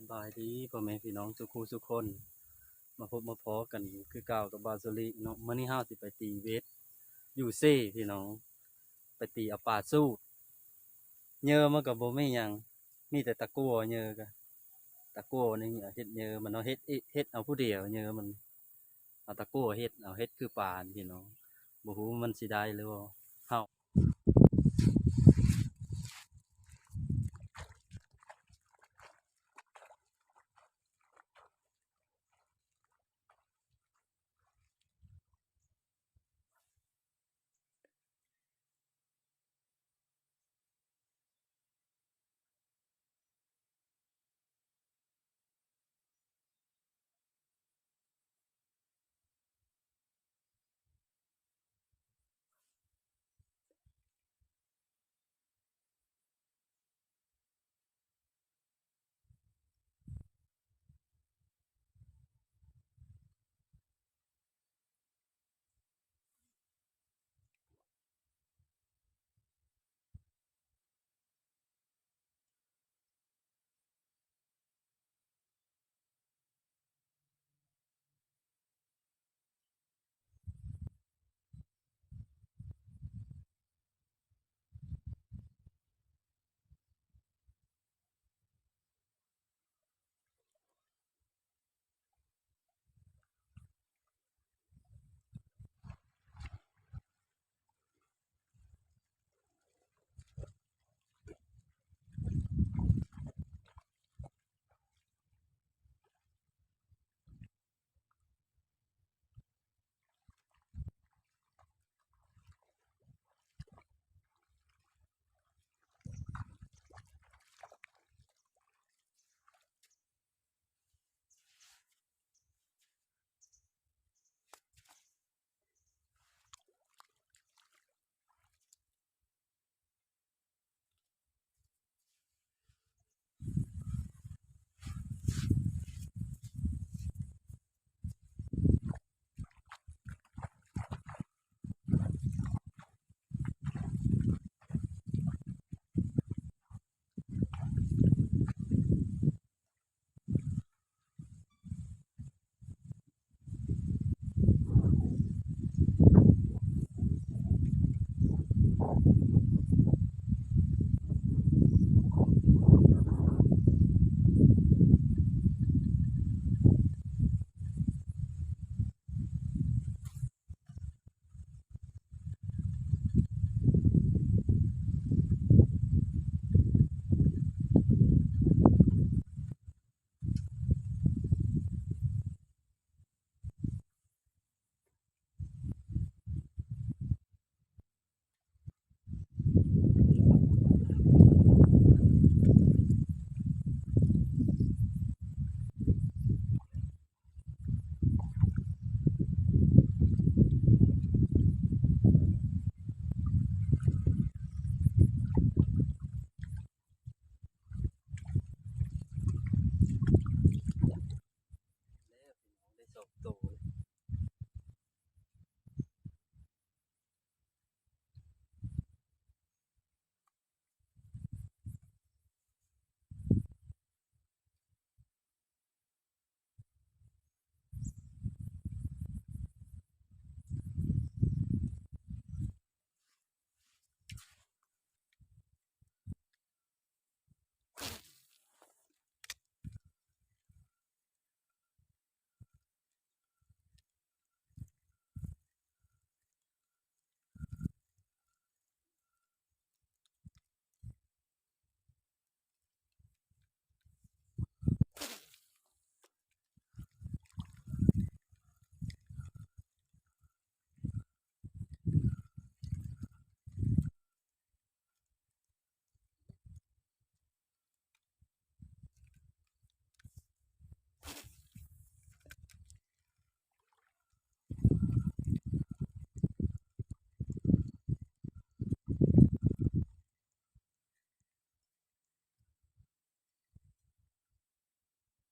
ສະບາຍດີພໍ່ແມ່ພີ່ນ້ອງສູ່ຄູ່ສູ່ຄົນ ມາພົບມາພໍ້ກັນຄືເກົ່າກັບບ່າວສຸລິເນາະ. ມື້ນີ້ເຮົາຊິໄປຕີເບັດຢູ່ເຊພີ່ນ້ອງ ໄປຕີເອົາປາສູດ. ເຫຍື່ອມັນກໍບໍ່ມີຫຍັງ ມີແຕ່ຕະກົ່ວ. ເຫຍື່ອກໍຕະກົ່ວນີ້ເຮັດເຫຍື່ອມັນເນາະ ເຮັດ ເຮັດເອົາຜູ້ດຽວເຫຍື່ອມັນ ເອົາຕະກົ່ວເຮັດ ເອົາເຮັດຄືປານີ້ພີ່ນ້ອງ ບໍ່ຮູ້ມັນຊິໄດ້ຫຼືບໍ່ ເຮົາ.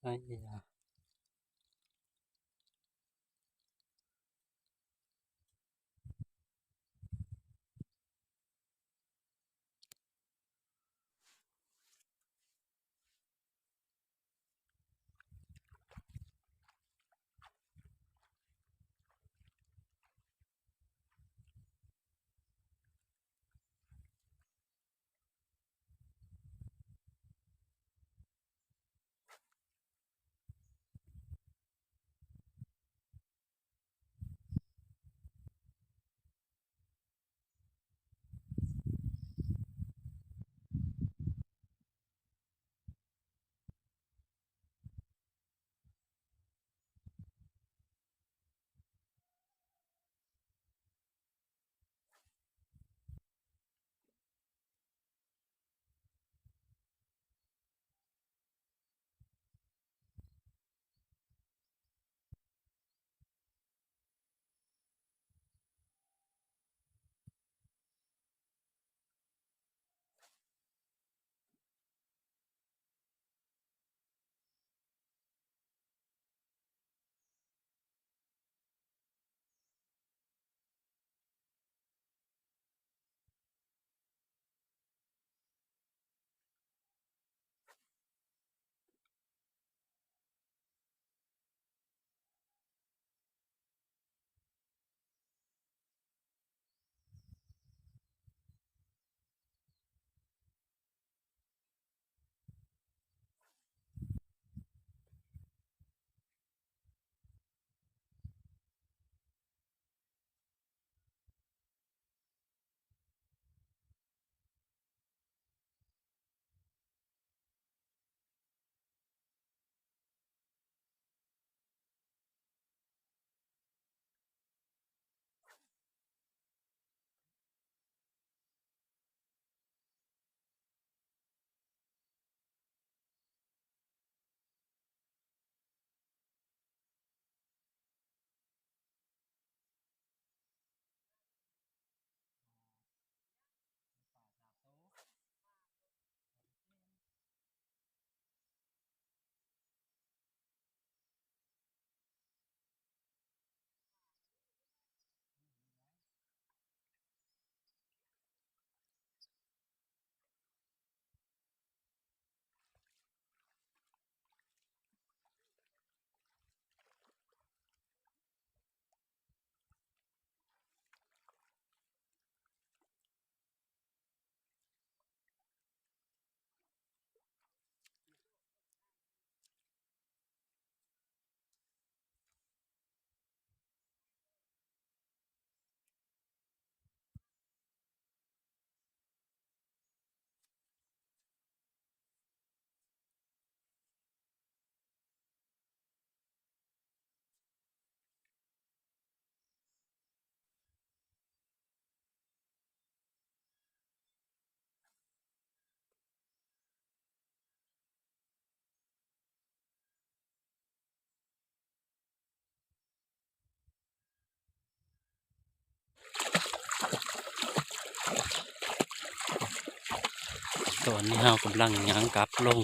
ໄອ້ຢາ. ເ ຕອນນີ້ເຮົາກຳລັງຍ່າງກັບລົງ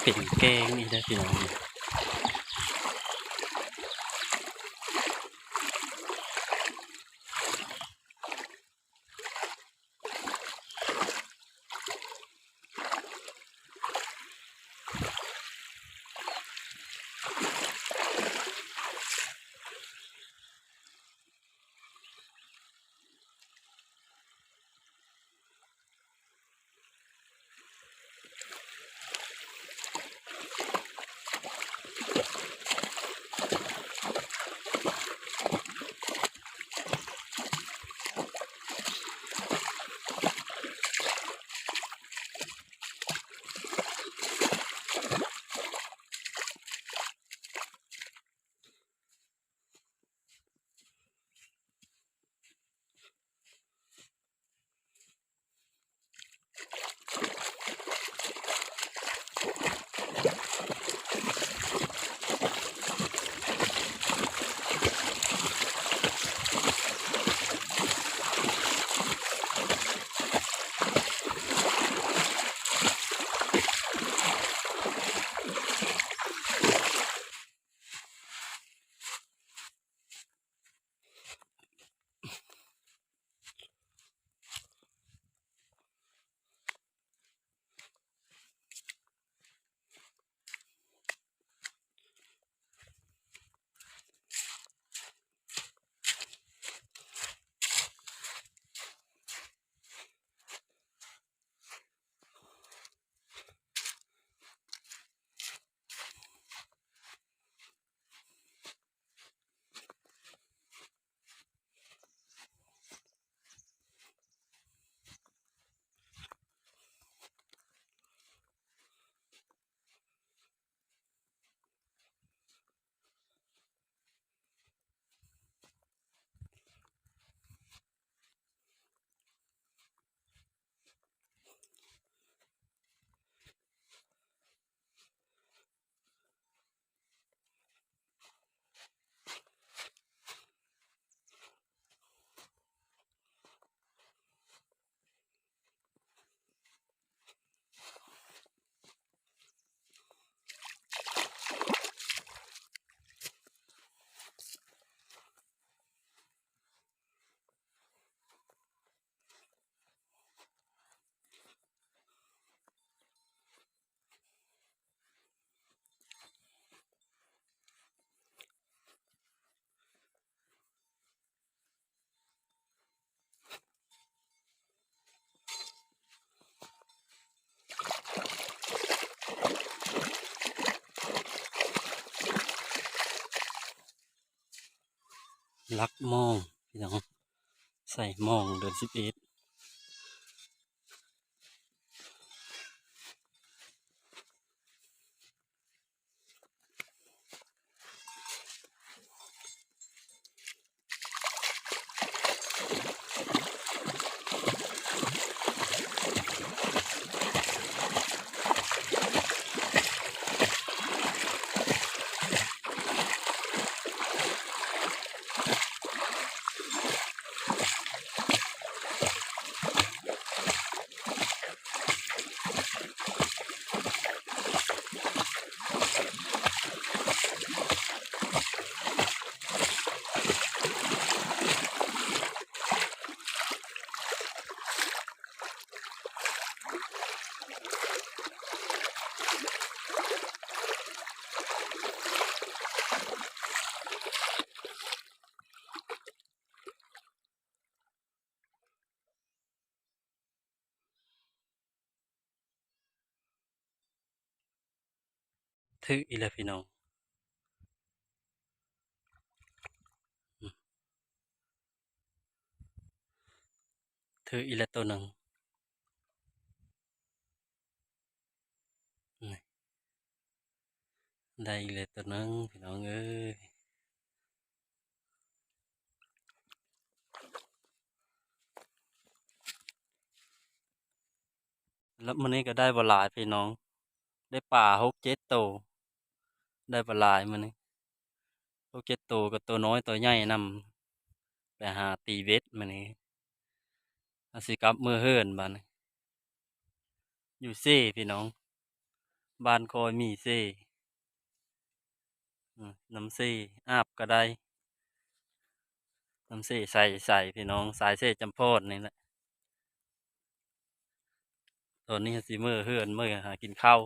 ເປັນແກ້ງອີກແລ້ວພີ່ນ້ອງ. ລັກມອງ ພີ່ນ້ອງ ໃສ່ມອງເດືອນສິບເອັດ. ຖືກອີກແລ້ວພີ່ນ້ອງ ຖືກອີກແລ້ວໂຕໜຶ່ງ. ນີ້ ໄດ້ອີກແລ້ວໂຕໜຶ່ງ ພີ່ນ້ອງເອີຍ. ລະມື້ນີ້ກໍໄດ້ບໍ່ຫຼາຍພີ່ນ້ອງ ໄດ້ປາຫົກເຈັດໂຕ ໄດ້ບໍ່ຫຼາຍມື້ນີ້ ຫົກເຈັດໂຕ ກໍໂຕນ້ອຍໂຕໃຫຍ່ນຳ ໄປຫາຕີເບັດມື້ນີ້. ເຮົາຊິກັບເມືອເຮືອນບາດນີ້ ຢູ່ເຊພີ່ນ້ອງ ບ້ານຂ້ອຍມີເຊ ອືມ ນ້ຳເຊອາບກໍໄດ້ ນ້ຳເຊໃສໆ ພີ່ນ້ອງ ສາຍເຊຈຳພອນນີ້ແຫຼະ. ຕອນນີ້ເຮົາຊິເມືອເຮືອນ ເມືອຫາກິນເຂົ້າ